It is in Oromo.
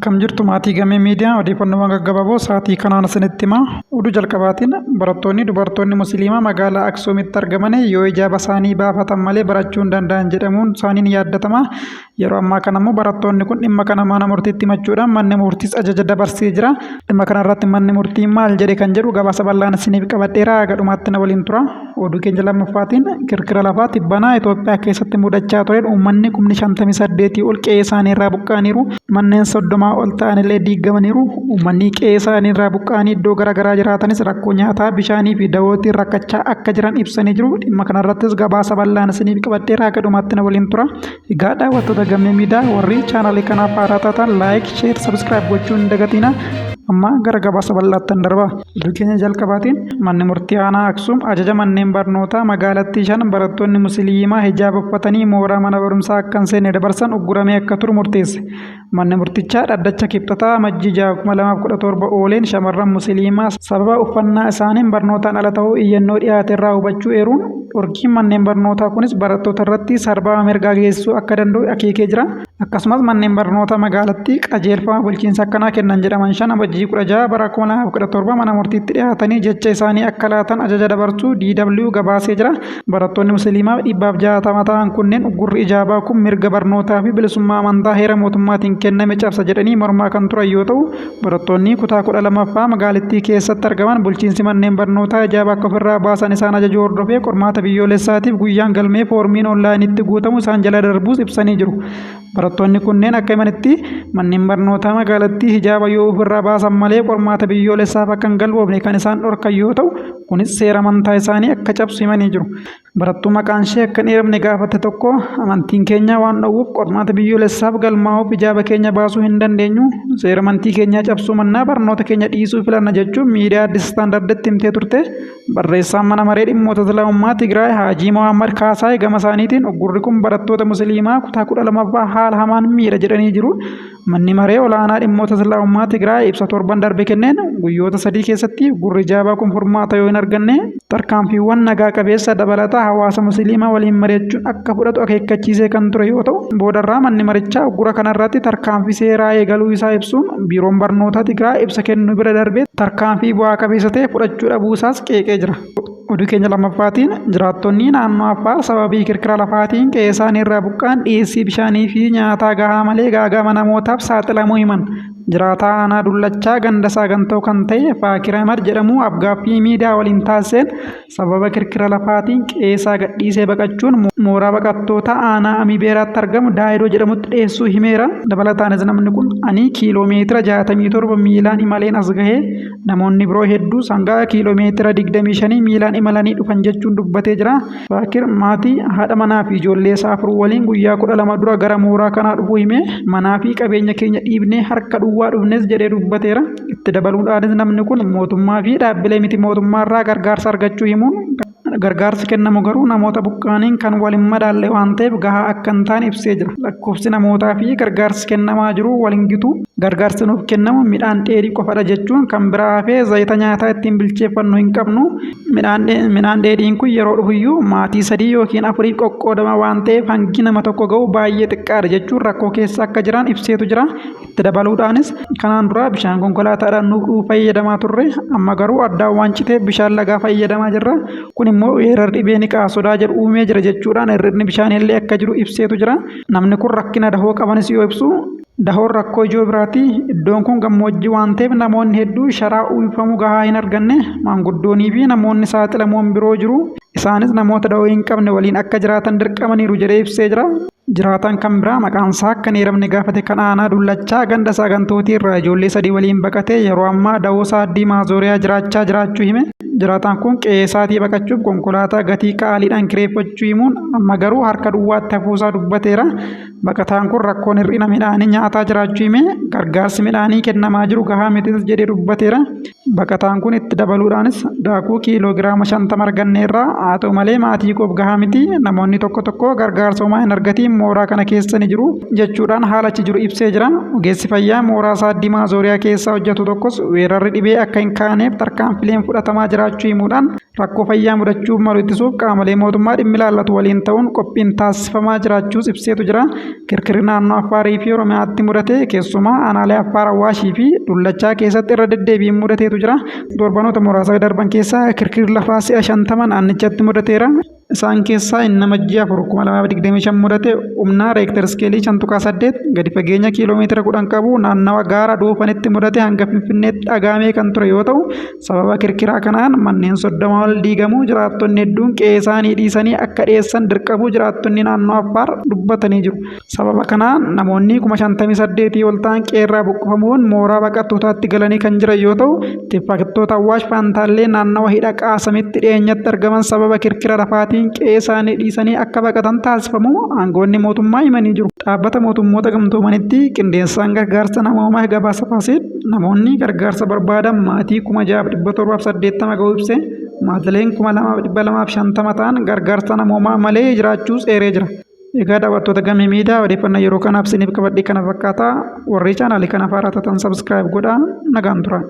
Akkam jirtu maatii Gamee Miidiyaa, odeeffannoowwan gaggabaaboo sa'aatii kanaan isinitti hima. Oduu jalqabaatiin, barattoonni dubartoonni Musliimaa magaalaa Aksuumitti argaman yoo hijaaba isaanii baafatan malee barachuu hin danda'an jedhamuun isaanii ni yaaddatama. Yeroo ammaa kana immoo barattoonni kun dhimma kana mana murtiitti himachuudhaan manni murtiis ajaja dabarsee jira. Dhimma kana irratti manni murtii maal jedhe kan jedhu gabaasa bal'aan isiniif qabadheera, haga dhumaatti na waliin tura. Oduu keenya lammaffaatiin, kirkira lafaa tibbanaa Itoophiyaa keessatti mudachaa tureen uummanni kumni 58 ol qe'ee isaanii irraa buqqa'aniiru. Manneen 30 ol ta'an illee diigamaniiru. Uummanni qe'ee isaanii irraa buqqa'anii iddoo garaagaraa jiraatanis rakkoo nyaataa, bishaanii fi dawootiin rakkachaa akka jiran ibsanii jiru. Dhimma kanarrattis gabaasa bal'aan isiniif qabadheera, haga dhumaatti na waliin tura. Egaa daawwattoota Gammee Miidiyaa, warri chaanalii kanaaf haaraa taatan like, share, subscribe gochuu hin dagatina. Amma gara gabaasa bal'aattan darba. Oduu keenya jalqabaatiin, manni murtii aanaa Aksuum ajaja manneen barnootaa magaalattii 5 barattoonni Musliimaa hijaaba uffatanii mooraa mana barumsaa akka hin seenne dabarsan ugguramee akka turu murteesse. Manni murtichaa dhaddacha Kibxataa Amajjii 6, 2017 ooleen shamarran Musliimaa sababa uffannaa isaaniin barnootaan ala ta'uu iyyannoo dhiyaate irraa hubachuu eeruun, dhorkiin manneen barnootaa kunis barattoota irratti sarbama mirgaa geessisuu akka danda'u akeekee jira. Akkasumas manneen barnootaa magaalattii qajeelfama bulchiinsa akkanaa kennan jedhaman 5 Amajjii 16 bara 2017 mana murtiitti dhiyaatanii jecha isaanii akka laatan ajaja dabarsuu DW gabaasee jira. Barattoonni Musliimaa 160 ta'an kunneen uggurri ijaabaa kun mirga barnootaa fi bilisummaa amantaa heera mootummaatiin kenname cabsa jedhanii mormaa kan turan yoo ta'u, barattoonni kutaa 12ffaa magaalittii keessatti argaman bulchiinsi manneen barnootaa ijaaba akka ofirraa baasan isaan ajajuu hordofee qormaata biyyoolessaatiif guyyaan galmee foormiin onlaayinitti guutamu isaan jala darbuus ibsanii jiru. Barattoonni kunneen akka himanitti, manneen barnootaa magaalattii hijaaba yoo ofirraa baasan malee qormaata biyyoolessaaf akka hin galmoofne kan isaan dhorkan yoo ta'u, kunis seera amantaa isaanii akka cabsu himanii jiru. Barattuu maqaan ishee akka hin eeramne gaafatte tokko, amantiin keenya waan dhowwuuf qormaata biyyoolessaaf galmaa'uuf hijaaba keenya baasuu hin dandeenyu. Seera amantii keenyaa cabsuu mannaa barnoota keenya dhiisuu filanna jechuun miidiyaa Addis Standarditti himtee turte. Barreessaan mana maree dhimmoota Islaamummaa Tigraay Haajii Mohammad Kaasaay gama isaaniitiin uggurri kun barattoota Musliimaa kutaa 12ffaa haala hamaan miidha jedhanii jiru. Manni maree olaanaa dhimmoota Islaamummaa Tigraay ibsa torban darbe kenneen guyyoota 3 keessatti uggurri hijaabaa kun furmaata yoo hin arganne tarkaanfiiwwan nagaa qabeessa dabalataa hawaasa Musliimaa waliin mari'achuun akka fudhatu akeekkachiisee kan ture yoo ta'u, boodarraa manni marichaa uggura kanarratti tarkaanfii seeraa eegaluu isaa ibsuun biiroon barnootaa Tigraay ibsa kennuu bira darbee tarkaanfii bu'aa qabeessa ta'e fudhachuu dhabuu isaas qeeqee jira. Oduu keenya lammaffaatiin, jiraattonni naannoo Affaar sababii kirkira lafaatiin qe'ee isaanii irraa buqqa'an dhiyeessii bishaanii fi nyaataa gahaa malee gaaga'ama namootaaf saaxilamuu himan. Jiraataa aanaa Dullachaa ganda Saagantoo kan ta'e Faakir Ahmad jedhamu afgaaffii miidiyaa waliin taasiseen sababa kirkira lafaatiin qe'ee isaa gadhiisee baqachuun mooraa baqattootaa aanaa Amibeeraatti argamu Daayidoo jedhamutti dheessuu himeera. Dabalataanis namni kun, ani kiiloo meetira 67 miilaan imaleen as gahe. Namoonni biroo hedduus hanga kiiloo meetira 25 miilaan imalanii dhufan jechuun dubbatee jira. Faakir maatii, haadha manaa fi ijoollee isaa 4 waliin guyyaa 12 dura gara mooraa kanaa dhufuu himee, manaa fi qabeenya keenya dhiibnee harka duwwaa dhufnes jedhee dubbateera. Itti dabaluudhaanis namni kun mootummaa fi dhaabbilee miti mootummaa irraa gargaarsa argachuu himuun, gargaarsi kennamu garuu namoota buqqa'aniin kan wal hin madaalle waan ta'eef gahaa akka hin taane ibsee jira. Lakkoofsi namootaa fi gargaarsi kennamaa jiru wal hin gitu. Gargaarsi nuuf kennamu midhaan dheedhii qofadha jechuun kan biraa hafee zayita nyaataa ittiin bilcheeffannu hin qabnu. Midhaan dheedhiin kun yeroo dhufuyyuu maatii 3 yookiin 4f qoqqoodama waan ta'eef hangi nama tokko ga'u baay'ee xiqqaadha jechuun rakkoo keessa akka jiran ibseetu jira. Itti dabaluudhaanis, kanaan dura bishaan konkolaataadhaan nuuf dhufu fayyadamaa turre, amma garuu addaan waan citeef bishaan lagaa fayyadamaa jirra. Kun immoo weerara dhibee ni ka'a sodaa jedhu uumee jira jechuudhaan hir'inni bishaanii illee akka jiru ibseetu jira. Namni kun rakkina dahoo qabanis yoo ibsu, dahoon rakkoo ijoo biraati. Iddoon kun gammoojjii waan ta'eef namoonni hedduu sharaa uwwifamu gahaa hin arganne. Maanguddoonii fi namoonni saaxilamoon biroo jiru. Isaanis namoota dahoo hin qabne waliin akka jiraatan dirqamaniiru jedhee ibsee jira. Jiraataan kan biraa maqaansaa akka hin eeramne gaafate kan aanaa Dullachaa ganda Saagantootii irraa ijoollee 3 waliin baqatee yeroo ammaa dawoo Saaddii Maazooriyaa jiraachaa jiraachuu hime. Jiraataan kun qe'ee isaatii baqachuuf konkolaataa gatii qaaliidhaan kireeffachuu himuun amma garuu harka duwwaatti hafuusaa dubbateera. Baqataan kun rakkoon hir'ina midhaanii nyaataa jiraachuu hime, gargaarsi midhaanii kennamaa jiru gahaa mitis jedhee dubbateera. Baqataan kun itti dabaluudhaanis, daakuu kiiloo giraama 50 arganneerra, haa ta'u malee maatii koof gahaa miti, namoonni tokko tokko gargaarsa homaa hin argatiin mooraa kana keessa ni jiru jechuudhaan haala achi jiru ibsee jira. Ogeessi fayyaa mooraa Saaddii Maazooriyaa keessa hojjetu tokkos weerarri dhibee akka hin kaaneef tarkaanfileen fudhatamaa jiraachuu himuudhaan rakkoo fayyaa mudachuu malu ittisuuf qaamolee mootummaa dhimmi ilaallatu waliin ta'uun qophiin taasifamaa jiraachuus ibseetu jira. Kirkirri naannoo Affaarii fi Oromiyaatti mudate keessumaa aanaalee Affaar Awaashii fi Dullachaa keessatti irra deddeebiin mudateetu jira. Torbanoota muraasa darban keessa kirkirri lafaa si'a 50 naannichatti mudateera. Isaan keessaa inni Amajjii 4, 2025 mudate humna reektar iskeelii 5.8 gadi fageenya kiiloomeetira 10 qabu naannawa gaara Duufanitti mudate hanga Finfinneetti dhagahamee kan ture yoo ta'u, sababa kirkiraa kanaan manneen 30 ol diigamuu, jiraattonni hedduun qe'ee isaanii dhiisanii akka dheessan dirqamuu jiraattonni naannoo Affaar dubbatanii jiru. Sababa kanaan namoonni 58,000 ol ta'an qe'eerraa buqqifamuun mooraa baqattootaatti galanii kan jiran yoo ta'u, tikfattoota Awwaash Faantaallee naannawa hidha Qaasamitti dhiyeenyatti argaman sababa kirkira lafaatiin qe'ee isaanii dhiisanii akka baqatan taasifamuu aangoonni mootummaa himanii jiru. Dhaabbata Mootummoota Gamtoomanitti qindeessaan gargaarsa namoomaa gabaasa baaseen namoonni gargaarsa barbaadan maatii 6,780 ga'uu ibsee, maatileen 2,250 ta'an gargaarsa namoomaa malee jiraachuus eeree jira. Egaa daawwattoota Gammee Miidiyaa, odeeffannoo yeroo kanaaf isiniif qabadhe kana fakkaata. Warri chaanaalii kanaaf haaraa taatan subscribe godhaa, nagaan tura.